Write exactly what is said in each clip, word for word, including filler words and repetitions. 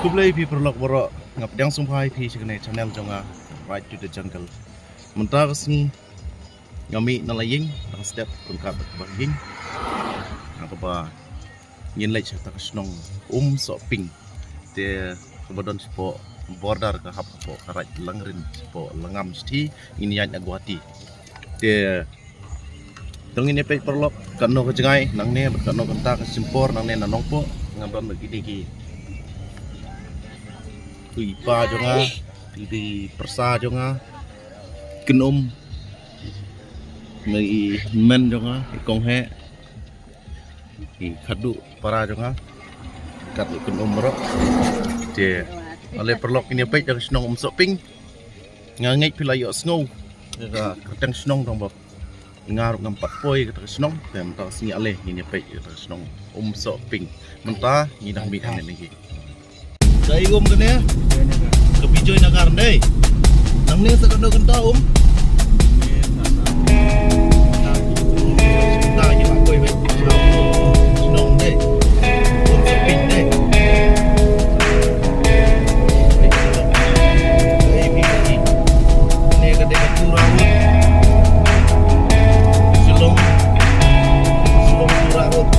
Khublei phi paralok baroh, nga pdiang sngewbha ïa phi sha kane ka channel jong nga, Ride to the Jungle. Mynta ka sngi nga mih na la ïing da ka step ryngkat bad ka bahaïing, ha kaba ngin leit sha kata ka shnong Umsohping. Te kaba don shapoh border ka hap hapoh ka Raid Langrin, shapoh Langam shithi, ngin ïaid na Guwahati. Te to ngin ïa peit paralok katno ka jngai nangne bad katno kynta ka shim por nangne na Nongpoh. Nga don bad kine ki, ki pa jong nga, ki, ki pyrsa jong nga, kynum, ki men jong nga, ki kong heh, ki khadduh para jong nga, khadduh kynum baroh. Te ale paralok, ngin ïa peit da ka shnong Umsohping. Nga ngeit phi la ïohsngew ïa ka kyrteng shnong tang ba nga ruh ngam pat poi kata ka shnong. Te mynta ka sngi ale ngin ïa peit ïa kata ka shnong Umsohping. Mynta ngi dang mih hangne. Ka i um kane ka Bijoy Nagar dei. Nangne sa katno kynta um? Kynta ngi la poi beit. Shnong dei. Umsohping dei. Kane ka dei ka Tura Road. Shillong, Shillong Tura Road.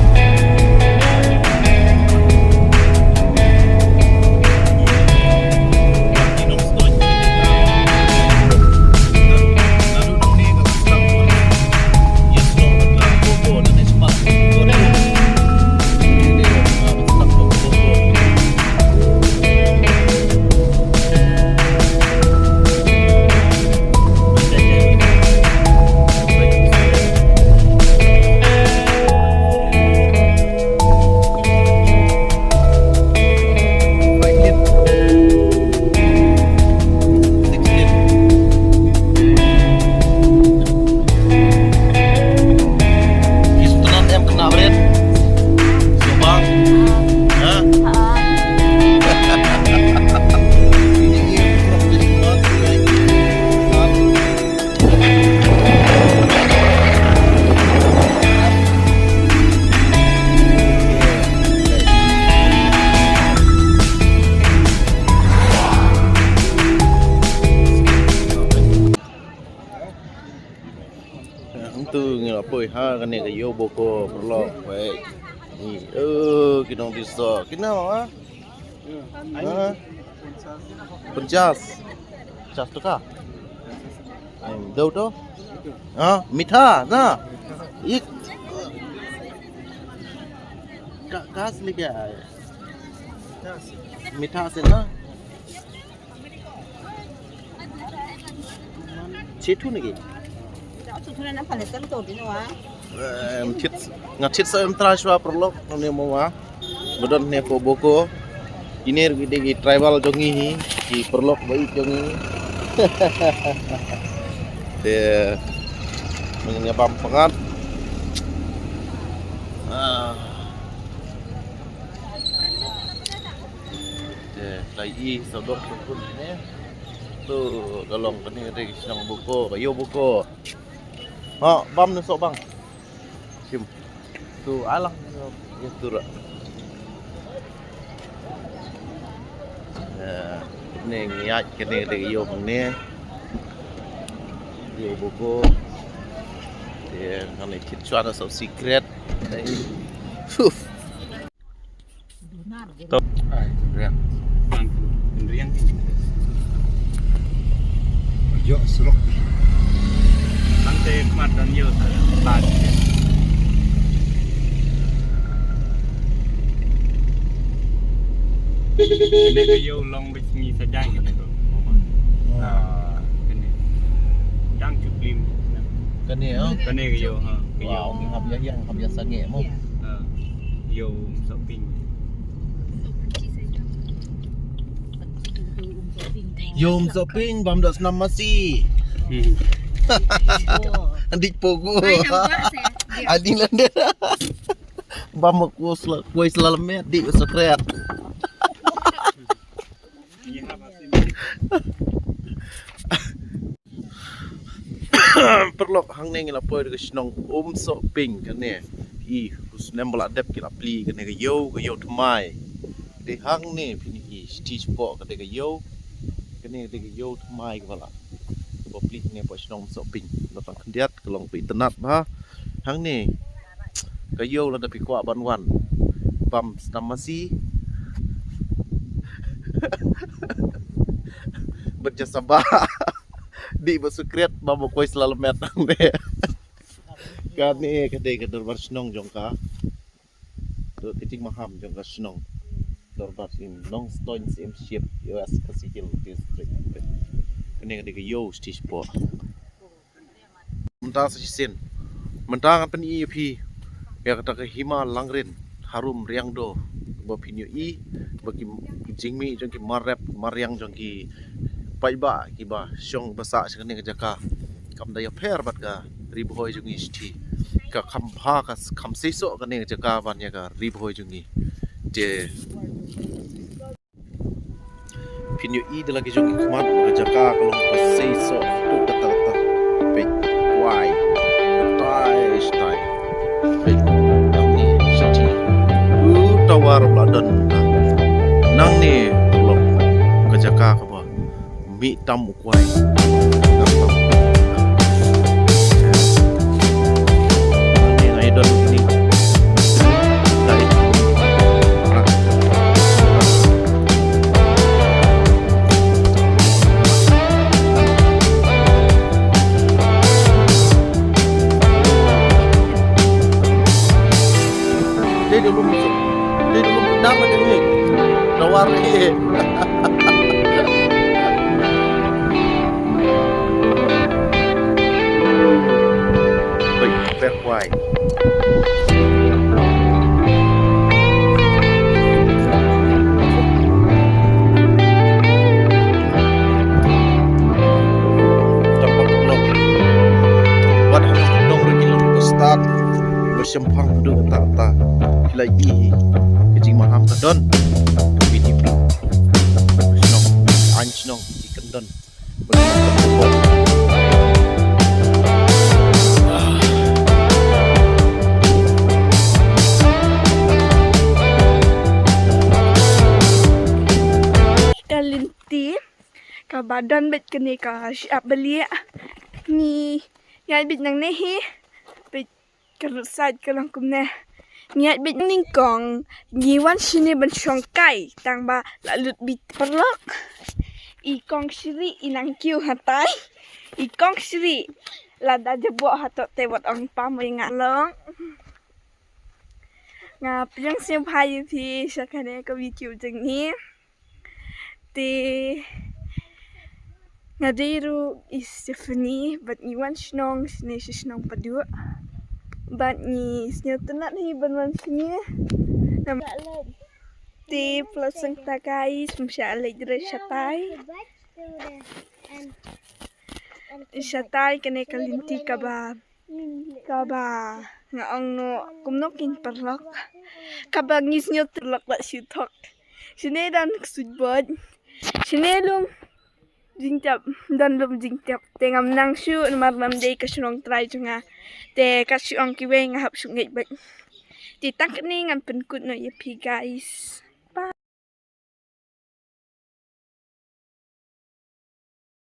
Ki sngewtynnat em khynnah bret? Sngewbha? Ha? Hangtu ngi la poi ha kane ka Ïew Boko paralok. Wei. Ni, eh, ki nongdisa. Kina ma? Ha? Pynchas. Pynchas taka. Em, dau to? Ha? Mitha, na? Ik. Ka, ka asli kya hai? Mitha se na? Chetu naki? Em, thit, nga thit sa em tra shwa paralok, nane mo wa. Ba don ne ko boko. Kine ruh ki dei ki tribal jong ngi hi, ki paralok ba ïeit jong ngi. Te, ngin ïa bam pyngngad. Ah. Te, ka i sawdong sawkun ne. Tu, ka long kane ka dei ka shnong Boko, ka Ïew Boko. Ha, bam ne sok bang. Shim. Tu, alang. Ïa tu ra. Ya, kane ngi ïaid kane ka dei ka ïew hangne. Ïew Boko. Te, kane kit shuwa na so secret. Uf. Top. Ai, riang. Riang. Ïoh serok. Ante khmat dan ïoh ta. Kane ka ïew long bit sngi sa jang kane ko. Ah, kane. Jang chuplim. Kane, oh? Kane ka ïew, ha. Ka ïew. Wow, ngap ïa, ngap ïa sangeh mo. Ha. Ïew Umsohping. Ïew Umsohping bam da snam masi. Hmm. Adik pogo. Adik lande. Bam ko sla, koi sla lemet di secret. Paralok, hangne ngi la poi ka shnong Umsohping kane. I, u snem ba la dep ki la plie kane ka ïew, ka ïew thymmai. Te hangne phin ïohi shithi shapoh ka dei ka ïew. Kane ka dei ka ïew thymmai kaba la, kaba plie hangne hapoh shnong Sohping. Ba tang khyndiat ka long ba itynnad bha. Hangne ka ïew lada phi kwah ban wan, bam stam masi. Bad ja saba. Dih ba sukriat, bam ba kwai sla lamet hangne. Kane ka dei ka dorbar shnong jong ka. Ka jingmaham jong ka shnong. Dorbar Syiem, Nongstoiñ Syiem Ship, West Khasi Hills District. Kane ka dei ka ïew shithi shapoh. Mynta sa shisien, mynta ngan pyni ïa phi ïa kata ka hima langrin harum riang do, ba phin ïohi ba ki, ki jingmih jong ki mar rep mar riang jong ki paidbah kiba shong ba sah sha kane ka jaka. Kam da ïapher bad ka Ri Bhoi jong ngi shithi. Ka kham bha, ka kham seisoh kane ka jaka ban ïa ka Ri Bhoi jong ngi. Te phin ïohi da la ki jong ki khmat, ka jaka ka long ka seisoh tu kata kata. Peit kwai. Tai tai. Peit nangne shithi. U tawar ba la don. Nangne ka long ka jaka kaba mih tam u kwai. Nangne nga ïa don ni. Dei da lum, dei da lum dam ni. Tawar ni. Oi, fair kwai. Wat ha nong ruh ki long ba stad ba shemphang haduh katta katta. Ki la ïohi ka jingmaham ka don. P D P. Shnong, aiñ shnong ki kyndon. Ka lynti kaba don bad kane ka shyiap balieh. Ngi ïaid bad nangne hi bad ka roadside ka long kumne. Ngi ïaid bad nyngkong, ngi wan shane ban shong kai tang ba la lut beit paralok. I kong Shri i nang kiew hatai. I kong Shri lada jaboh hato te wat ong pam ïa nga long. Nga pdiang sngewbha ïa phi sha kane ka video jong ngi. Te nga dei ruh i Stephanie bad ngi wan shnong shane sha shnong Paduh. Bad ngi sngewtynnat hi ban wan shane. Te pynlong sngewthuh guys, ym shah leit re shatai. Shatai kane ka lynti kaba, kaba nga ong noh kumno kin paralok. Kaba ngi sngewthuh paralok la shu thok. Shane don ka switchboard. Shane lum jingtep, don lum jingtep. Te ngam nang shuh namar ngam dei ka shnong trai jong nga. Te ka shu ong kiwei nga hap shu ngeit beit. Te tang kane ngan pynkut noh ïa phi guys.